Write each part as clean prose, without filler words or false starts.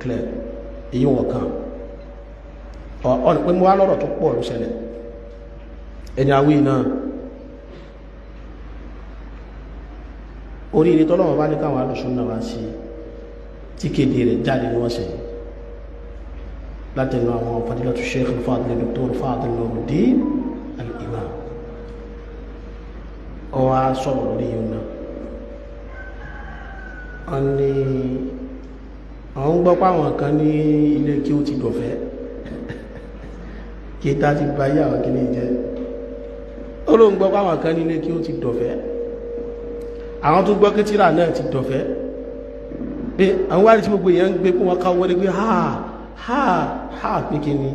Clear èyí wọ̀n kan ọ̀nà pé mo wá lọ́rọ̀ tó pọ̀ ló ṣẹlẹ̀ ẹni àwí náà oríire tọ́lọ́wọ́ bá ní káwọn alùsùn náà wá sí tí kéde rẹ̀ jáde ní wọ́n ṣe látẹnu àwọn fadilatu Sheikh al-Fadil Dr. Fadil Nuruddin al-Imam ó wá sọ̀rọ̀ lórí yìí náà. Wọ́n ní àwọn ń gbọ́ páwọn kan ní ilé kí ó ti dọ̀fẹ́ kí tá ti gba ayé àwọn kìíní jẹ́. Ó ló ń gbọ́ páwọn kan ní ilé kí ó ti dọ̀fẹ́, àwọn tó gbọ́ kí tírà náà ti dọ̀fẹ́, pé àwọn wáyé tí gbogbo èèyàn ń gbé kó wọn ká wọlé pé ha ha ha, pé kí ni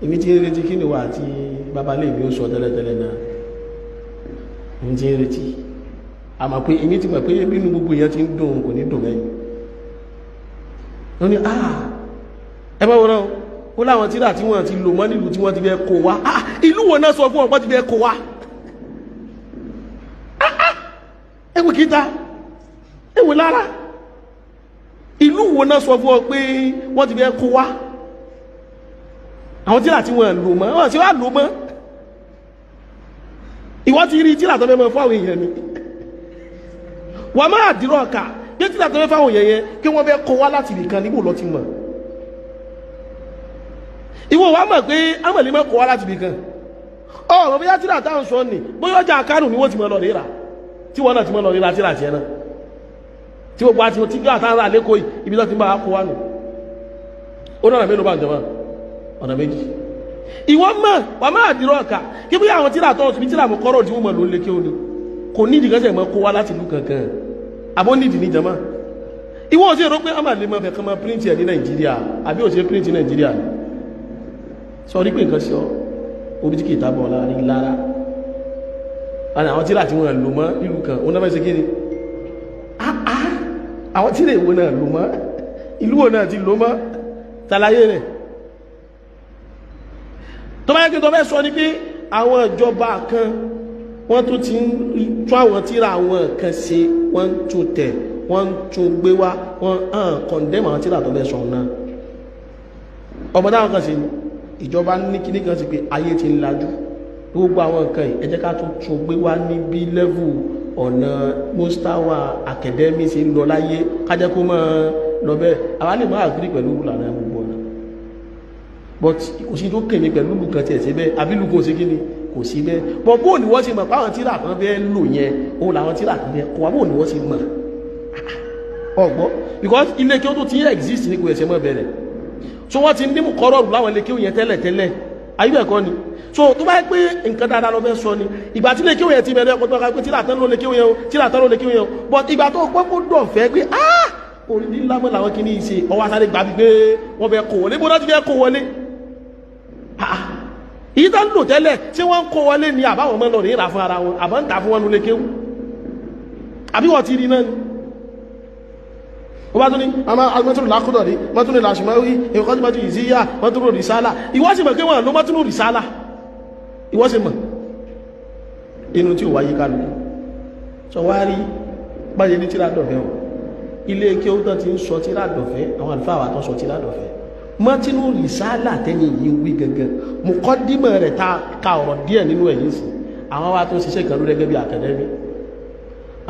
èmi ti ń retí, kí ni wà àti babalé mi ó sọ tẹ́lẹ̀tẹ́lẹ̀ náà èmi ti ń retí. Àmọ́ pé èmi ti mọ̀ pé inú gbogbo èèyàn ti ń dùn, kò ní dùn mẹ́yìn. Ó ní ah, ẹ bá wọ́n ó láwọn tírà tí wọ́n ti lò mọ́ nílùú tí wọ́n ti fẹ́ kó wá. Ah, ìlú wo náà sọ fún ọ̀pọ̀ ti fẹ́ kó wá? Ẹwù kíta ẹwù lára, ìlú wo náà sọ fún ọ pé wọ́n ti fẹ́ kó wá àwọn tírà tí wọ́n lò mọ́? Wọ́n ti wá lò mọ́, ìwọ ti rí tírà tó fẹ́ mọ́ fún àwọn èèyàn ni wọ́n máa dìrọ̀ ọ̀kà pé tírà tó fẹ́ fáwọn èèyàn yẹn kí wọ́n fẹ́ kó wá láti ibìkan níbò lọ ti mọ̀. Ìwọ wa mọ̀ pé amọ̀lẹ́ mọ́ kó wá láti ibìkan ọ̀rọ̀ bóyá tírà táwọn sọ ni, bóyá ọjà Kánò ni wọ́n ti mọ̀ lọ rírà tí wọ́n náà ti mọ́ lọ ríra tíra tiẹ̀ náà tí gbogbo àti tí gbà táwọn àlékò yìí ibi tó ti máa kó wá nù. Ó náà mélòó bá ń jọmọ́ ọ̀nà méjì. Ìwọ mọ̀ wà máa dìrọ̀ ọ̀kà kí bí àwọn tíra tọ́ bí tíra mọ̀ kọ́rọ̀ tí wọ́n mọ̀ ló ń lékè òní kò nídìí kan sẹ̀ mọ́ kó wá láti ìlú kankan àbó nídìí ní jọmọ́. Ìwọ ò sí rò pé ọmọ àlè máa fẹ́ kán máa píríǹtì ẹ̀ ní Nàìjíríà àbí ò sí píríǹtì Nàìjíríà sọ rí pé nǹkan sí ọ obi tí kì í tábọ̀ láàrin lára àwọn tíra tí wọ́n lò mọ́ ìlú kan ó náà fẹ́ ṣe kí ni àwọn tíra ìwò náà lò mọ́ ìlú wo náà ti lò mọ́ tàlàyé rẹ̀. Tó bá yẹ kí n tó fẹ́ sọ ni pé àwọn ìjọba kan wọ́n tún ti ń tún àwọn tíra àwọn kan ṣe, wọ́n tún tẹ̀, wọ́n tún gbé wá, wọ́n hàn kọ̀ndẹ́mù àwọn tíra tó fẹ́ sọ náà. Ọmọ táwọn kan ṣe ìjọba ní kíní kan sí pé ayé ti ń lajú gbogbo àwọn nǹkan yìí, ẹ jẹ́ ká tún tún gbé wá níbi level ọ̀nà mustawa academy ṣe ń lọ láyé, ká jẹ́ kó mọ́ lọ bẹ́ẹ̀. Àwa lè má agree pẹ̀lú ìlànà gbogbo ọ̀nà, but kò sí tó kèmí pẹ̀lú ìlú kan tiẹ̀ sí bẹ́ẹ̀ àbí ìlú kò sí kí ni kò sí bẹ́ẹ̀. But bóò ni wọ́n ṣe mọ̀ páwọn tíra kan fẹ́ lò yẹn, òun làwọn tíra kan fẹ́ kọ́ wa, bóò ni wọ́n ṣe mọ̀ ọgbọ́? Because ilé kí ó tó ti exist ní kò ẹ̀ṣẹ̀ mọ́ bẹ̀rẹ̀, so wọ́n ti ní mú kọ́rọ̀rù láwọn ilé kí ó yẹn tẹ́lẹ̀ tẹ́lẹ̀ ayé ẹ̀kọ́ ni. So tó bá yẹ pé nǹkan dáadáa lọ fẹ́ sọ ni, ìgbà tí ilé kí ó yẹn ti bẹ̀rẹ̀ ọkọ̀ tó wá pé tíra tán ló lè kí ó yẹn o, tíra tán ló lè kí ó yẹn o, but ìgbà tó pẹ́ kó dọ̀ fẹ́ pé ah, orí ńlá mọ́ làwọn kìíní ṣe, ọwọ́ asáré gbà pé wọ́n fẹ́ kó wọlé. Bó náà ti fẹ́ kó wọlé? Èyí tó ń lò tẹ́lẹ̀ tí wọ́n ń kó wọlé ni àbáwọn mọ́ lọ rí rà fún ara wọn, àbá ń tà fún wọn lólé kéwú, àbí wọ́n ti rí náà ni. Ó bá tún ní mọ́tún lákúdọ̀ rí mọ́tún làṣùmọ́wí ìkọ́ tí mọ́tún ìzíyà mọ́tún rìsálà. Ìwọ́ sì mọ̀ pé wọ́n ló mọ́tún rìsálà, ìwọ́ sì mọ̀ inú tí ó wáyé kálukú sọ wá rí báyé ní tíra dọ̀fẹ́ wọn. Ilé kí ó tán ti ń sọ tíra dọ̀fẹ́, àwọn àlùfáà wà tán sọ tíra dọ̀fẹ́ mọ́tínú rìsálà tẹ́yìn yìí wí gangan mùkọ́dímọ̀ rẹ̀ ta ka ọ̀rọ̀ díẹ̀ nínú ẹ̀yìn sí. Àwọn wa tó ń ṣiṣẹ́ kan ló gẹ́gẹ́ bí àkàdẹ́mí,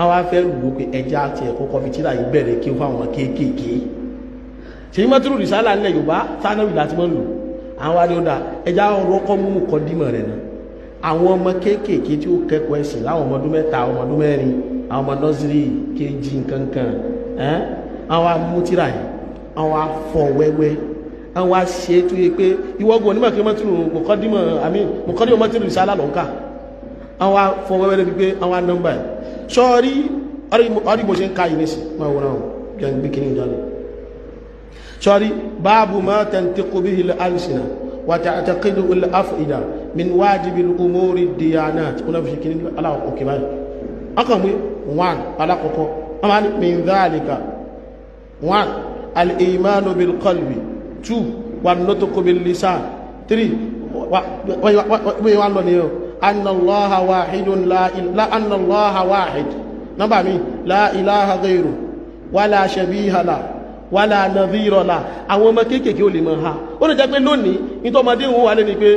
àwọn afẹ́ lù ú pé ẹja àti ẹ̀kọ́ kọfí tíra yìí bẹ̀rẹ̀ kí ó fáwọn kéékèèké ṣe ní mọ́tínú rìsálà ńlẹ̀ Yorùbá sánáwì láti mọ́ lù. Àwọn wa ni ó dà ẹja ọ̀rọ̀ kọ́ mú mùkọ́dímọ̀ rẹ̀ náà, àwọn ọmọ kéékèèké tí ó kẹ́kọ̀ọ́ ẹ̀sìn láwọn ọmọ ọdún 3, ọmọ ọdún 4, àwọn ọmọ nọ́sírì kejì nkankan ẹ́, àwọn amútírà yìí, àwọn afọ wẹ́wẹ́, àwọn aṣe tó yẹ pé ìwọ́gun onímọ̀ kí mọ́tìrù mọ̀kọ́dímọ̀ àmì mọ̀kọ́dímọ̀ mọ́tìrù ìṣálà lọ́nkà, àwọn afọ wẹ́wẹ́ lẹ́bi pé àwọn nọ́mbà ẹ̀ sọ́ọ́rí ọrí bó ṣe ń ka yìí nísì máa wọ́n náà jẹ́ ń gbé kíní ìjáde sọ́ọ́rí báàbù máa tantiqu bihi al-alsina wa ta'taqidu al-af'ida min wajibi al-umuri ad-diyanat. Ó náà fi ṣe kíní aláwọ̀ òkè báyìí ọkàn mú 1 alákọ̀ọ́kọ́ ọmọ ní min dhalika 1 al-imanu bil-qalbi 2 wan-nutqu bil-lisan 3 wọ́n lọ ní anna Allaha wahidun la anna Allaha wahid nọ́mbà mi la ilaha ghayru wala shabiha la wala nadhira la. Àwọn ọmọ kéékèèké ò lè mọ̀ ha. Ó lè jẹ́ pé lónìí nítọ́mọdé òun wà lé ní pé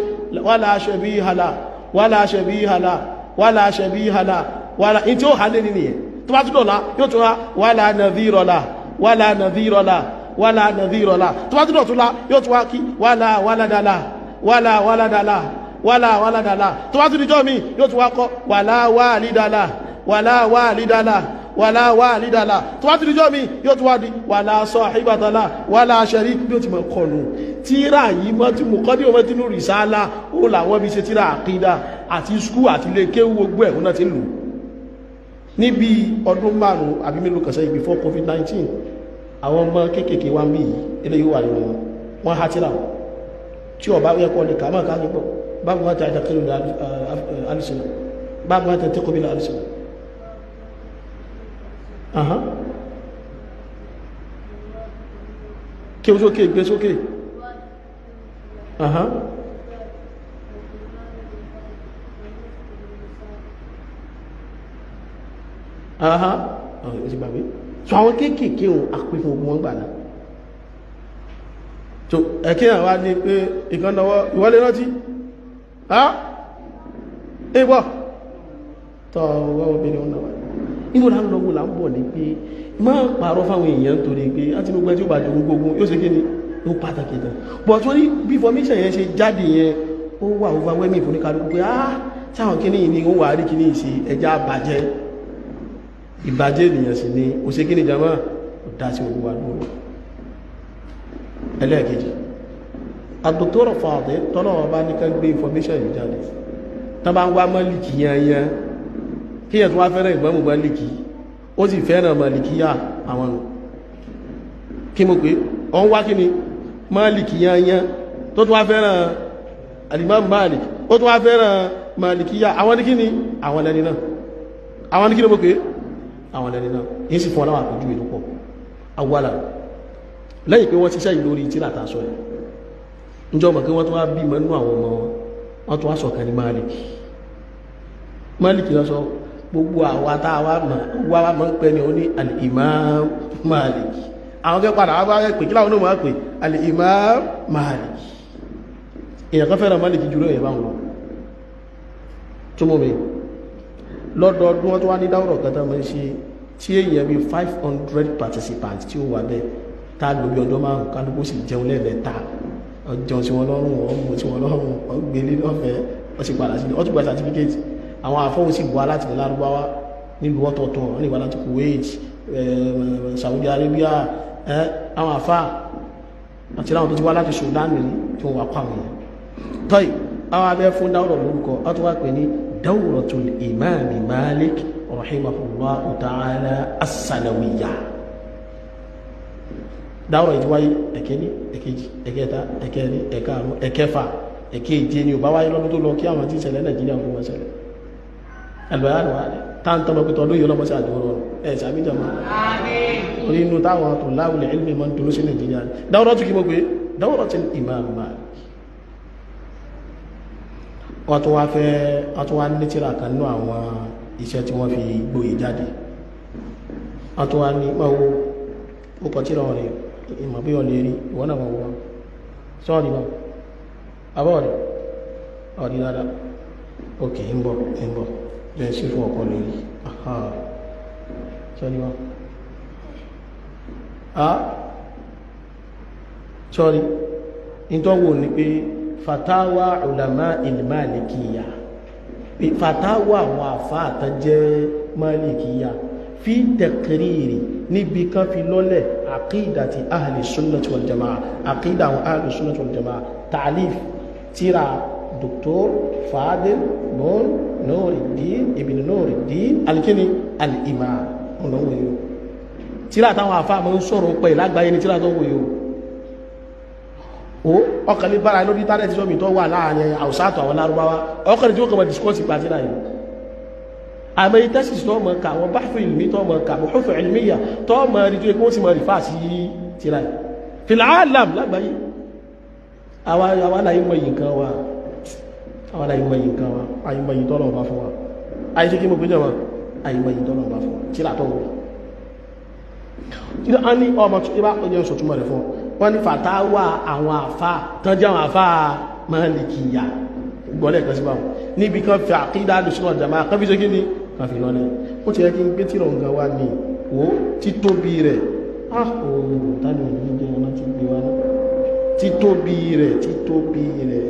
wala shabiha la, wala shabiha la, wala shabiha la, wala in tí ó ha lé ní nìyẹn. Tó bá tún dọ̀la yóò tún ha wala nadhira la, wala nadhira la, wala nadhira la. Tó bá tún dọ̀tún la yóò tún wá kí wala waladala, wala waladala, wala waladala. Tó bá tún dijọ́ mi yóò tún wá kọ́ wala walidala, wala walidala, wala walidala. Tó bá tún dijọ́ mi yóò tún wá di wala sahibatala, wala sharik. Bí ó ti mọ̀ kọnu tíra yìí mọ́ tí mo kọ́ bí wọ́n ti ní rìsálà, ó làwọn bí ṣe tíra àkídà àti skú àti ilé kéwú gbogbo ẹ̀ náà ti lò níbi ọdún márùn-ún àbí mélòó kan sẹ́yìn before COVID-19. Àwọn ọmọ kéékèèké wá ń bí yìí, eléyìí wà nínú wọn há tíra tí ọba yẹ kọ́ lè kà máa ká nípò báwo wọ́n ti àjàkiri alùsùnà, báwo wọ́n ti tẹ́kọ̀ọ́ bí alùsùnà. Kí o sókè, gbé sókè. So àwọn kéékèèké òun àpé fún ogun wọn gbà náà. So ẹ̀kí àwọn ní pé ìkànnàwọ́ ìwọlé rántí ìgbọ́ tọ́ ọwọ́ obìnrin wọn náà ìwọ̀n là ń lọ́wọ́ là ń bọ̀ ní pé má pààrọ̀ fáwọn èèyàn nítorí pé láti gbogbo ẹni tí ó bá jogún gbogbo yóò ṣe kí ni ó pàtàkì tán. But torí bí information yẹn ṣe jáde yẹn ó wà overwhelming fún oníkálukú pé ah táwọn kíní yìí ni ó wà á rí kíní yìí sí ẹja bàjẹ́. Ìbàjẹ́ ènìyàn sì ni ó ṣe kíní jama ó dá sí olúwa lórí. Ẹlẹ́ẹ̀kejì, Dr. Fadil tọ́lọ́wọ́ bá ní ká gbé information yìí jáde tán bá ń wá Málíkì yanyan kí ẹ̀ tó wá fẹ́ràn ìmámù Málíkì, ó sì fẹ́ràn Málíkìyà àwọn nù. Kí mo pé ọ̀n wá kí ni Málíkì yanyan tó tún wá fẹ́ràn Al-Imam Malik, ó tún wá fẹ́ràn Málíkìyà àwọn ní kí ni àwọn lẹ́ni náà, àwọn ní kí ni mo pé àwọn lẹ́ni náà. Yìí sì fún ọlọ́wà àpèjúwe tó pọ̀. Awwala, lẹ́yìn pé wọ́n ṣiṣẹ́ yìí lórí tíra tá a sọ yìí, ǹjọ́ mọ̀ kí wọ́n tún wá bí mọ́ nínú àwọn ọmọ wọn, wọ́n tún wá sọ̀kan ní Málíkì. Málíkì lọ sọ gbogbo àwa tá a wá mọ̀ wá wá mọ̀ ń pẹ́ ni ó ní Al-Imam Málíkì. Àwọn kẹ́ padà wá pè kí láwọn náà máa pè Al-Imam Málíkì. Èèyàn kan fẹ́ràn Málíkì jùlọ èèyàn bá ń lọ. Túmọ̀ mi lọ́dọọdún wọ́n tún wá ní dáwọ̀rọ̀ kan tá máa ń ṣe tí èèyàn bíi 500 participants tí ó wà bẹ́ẹ̀ tá lóbi ọjọ́ márùn-ún, kálukú sì jẹun lẹ́ẹ̀mẹ́ta, ọjọ́ tí wọ́n lọ́rùn, wọ́n mú tí wọ́n lọ́rùn, wọ́n gbélé lọ́fẹ̀ẹ́, wọ́n sì padà sílé, wọ́n tún gba certificate. Àwọn àfọ́hùn sì bọ́ láti Lárúbáwá nílùú ọ̀tọ̀ọ̀tọ̀, wọ́n lè wá láti Kuwait, Saudi Arabia, àwọn àfá àti láwọn tó ti wá láti Sudan rí tí wọ́n wá kọ́ àwọn èèyàn. Tọ́yì àwọn abẹ́ fún dáwọ̀rọ̀ lórúkọ, wọ́n tún wá pè ní Dawratul Imam Malik rahimahullahu ta'ala as-Sanawiyya. Dáwọ̀rọ̀ yìí ti wáyé ẹ̀kẹ́ní, ẹ̀kejì, ẹ̀kẹta, ẹ̀kẹrin, ẹ̀karùn, ẹ̀kẹfà, ẹ̀keje ni ò bá wáyé lọ́dún tó lọ kí àwọn tí ń ṣẹlẹ̀ Nàìjíríà fún wọn ṣẹlẹ̀. Ẹ̀lọ́yà wà rẹ̀ táǹtọ́ mọ́ pẹ̀tọ́ lóyè ọlọ́mọṣẹ́ àjò rọrùn ẹ̀ sàmì jàmá. Orí inú táwọn tó láwùlẹ̀ ilmi máa ń dúró sí Nàìjíríà. Dáwọ̀rọ̀ tún kí mo pé Dawratul Imam Malik. Wọ́n tún wá fẹ́ wọ́n tún wá ní tírà kan nínú àwọn iṣẹ́ tí wọ́n fi gboyè jáde. Wọ́n tún wá ní máa wo ó kọ tírà ọ̀rẹ́ ìmọ̀ bí ọ̀lẹ́ rí ìwọ́n náà wọ́n wọ́n sọ́ọ̀rì náà abọ́ rẹ̀ ọ̀rí dáadáa. Ok, ń bọ̀ ń bọ̀ jẹ́ sí fún ọkọ̀ lè rí. Sọ́ọ̀rì wọ́n sọ́ọ̀rì ìtọ́wò ni pé fatawa ulama il-Malikiyya, fatawa àwọn àfáà tán jẹ́ Malikiyya fi taqriri níbi kan fi lọ́lẹ̀ àkídà ti ahli sunnati wal jama'a, àkídà àwọn ahli sunnati wal jama'a, ta'alif tíra Dr. Fadil bon Nuruddin ibn Nuruddin alikini al-Imam ọlọ́wọ́ yóò tíra táwọn àfáà máa ń sọ̀rọ̀ pẹ̀ lágbàáyé ní tíra tó wò yóò ó ọkàn ní bára lórí tánẹ̀tì sọ́mi tó wà láàrin àwùsátọ̀ àwọn lárúbáwá ọkàn tí ó kàn mọ́ discourse ìgbà tíra yìí àmọ́ tẹ́sìsì tó mọ̀ ká àwọn báfù ìlmí tó mọ̀ ká buhuth ilmiya tó mọ̀ rí tó ikú sí mọ̀ rí fà sí tíra yìí fil alam lágbàáyé. Àwa láyé mọ̀ yìí nǹkan wa, àwa láyé mọ̀ yìí nǹkan wa, àyè mọ̀ yìí tọ́lọ̀ ọba fún wa, àyè ṣe kí mo gbé jọ wọn, àyè mọ̀ yìí tọ́lọ̀ ọba fún wa tíra tó wọ̀. A ní ọmọ tó bá ọjọ́ ìṣòtúmọ̀ rẹ̀ fún wọn ní fàtáwà àwọn àfá tán jẹ́ àwọn àfá Málíkìyà gbọ́lẹ̀ kan sí báwọn níbi kan fi àkídà lùsùnà jàmá kan fi ṣe kí ni kan fi lọ́lẹ̀. Ó ti yẹ kí n gbé tìrọ̀ nǹkan wá ní o títóbi rẹ̀ tani ò ní jẹ́ ọ̀nà tí gbé wá ní títóbi rẹ̀ títóbi rẹ̀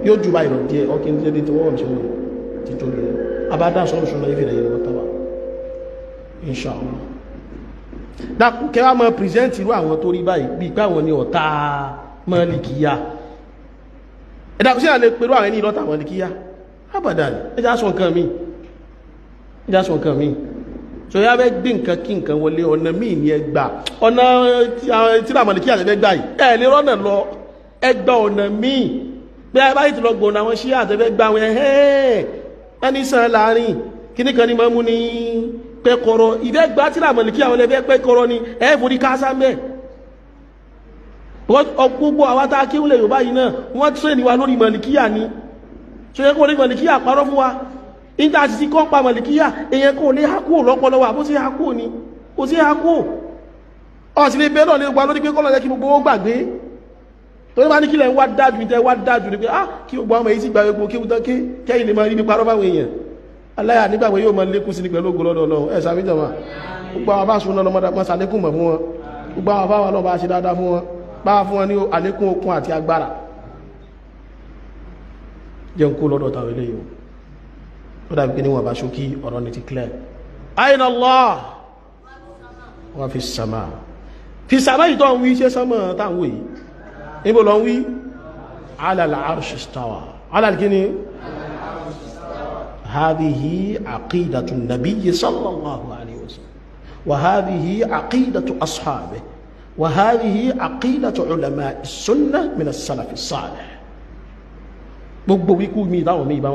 yóò ju báyìí lọ díẹ̀ ọkì ní jẹ́ tí wọ́n ṣe wọ́n títóbi rẹ̀ abádá sọ́rọ̀ ṣọ́nà ìfìlẹ̀ yìí wọ́n tàbá inshallah. Dákun kẹwàá mọ́ pìrìsẹ́ntì irú àwọn tó rí báyìí bí pé àwọn ni ọ̀tá Málíkìyà. Ẹ̀dàkùn sí àlè pẹ̀lú àwọn ẹni ìlọ́ta Málíkìyà abadan. Ẹjá sọ nǹkan mi, ẹjá sọ nǹkan mi. So yá fẹ́ gbé nǹkan kí nǹkan wọlé ọ̀nà míì ní ẹgbà ọ̀nà tí Málíkìyà fẹ́ gbà yìí ẹ̀ lè rọ́nà lọ ẹgbà ọ̀nà míì bí a báyìí ti lọ gbọ̀nà àwọn ṣíà àtẹ́fẹ́ gbà wọn ẹ̀hẹ́ ẹni sàn láàrin kíní kan ní máa mú ní pẹ́kọrọ ìfẹ́ gbá tí Málíkìyà àwọn ẹlẹ́fẹ́ pẹ́kọrọ ni ẹ̀ forí kásá mẹ́. Gbogbo àwọn tá a kí ń lè Yorùbá yìí náà wọ́n tún ní wa lórí Málíkìyà ni. So yẹ kó rí Málíkìyà parọ́ fún wa nígbà tí sí kọ́ pa Málíkìyà èèyàn kò lè hákù lọ́pọlọ wa bó sí hákù ni kò sí hákù ọ̀sìn lè bẹ́ẹ̀ náà lè gba lórí pé kọ́lọ̀ jẹ́ kí gbogbo ó gbàgbé. Torí bá ní kílẹ̀ ń wá dájú ní tẹ́ wá dájú ní pé ah kí gbogbo àwọn èyí sì gbàgbé gbogbo kí wọ́n kẹ́yìn lè máa rí bí parọ́ fáwọn èèyàn aláyà nígbàgbé yóò máa lékún sí ní pẹ̀lú ògo lọ́dọ̀ Ọlọ́run. Ẹ̀ sàmì jọ̀mọ́ gbogbo àwọn bá sun lọ́mọdé máa sàlékún mọ̀ fún wọn, gbogbo àwọn bá wà lọ́ba ṣe dáadáa fún wọn, bá fún wọn ní àlékún okun àti agbára. Jẹun kó lọ́dọ̀ tàwọn eléyìí ó dàbí pé níwọ̀n bá ṣókí ọ̀rọ̀ ní ti clear. Aina Allah wọ́n fi sàmà fi sàmà yìí tó ń wí ṣe sàmà táwọn yìí níbo lọ ń wí ala al-arshi istawa ala al-kini hadhihi aqidatu an-nabiy sallallahu alayhi wa sallam wa hadhihi aqidatu ashabihi wa hadhihi aqidatu ulama as-sunnah min as-salaf as-salih. Gbogbo wíkú mi ìdáwọn mi ìbáwọn.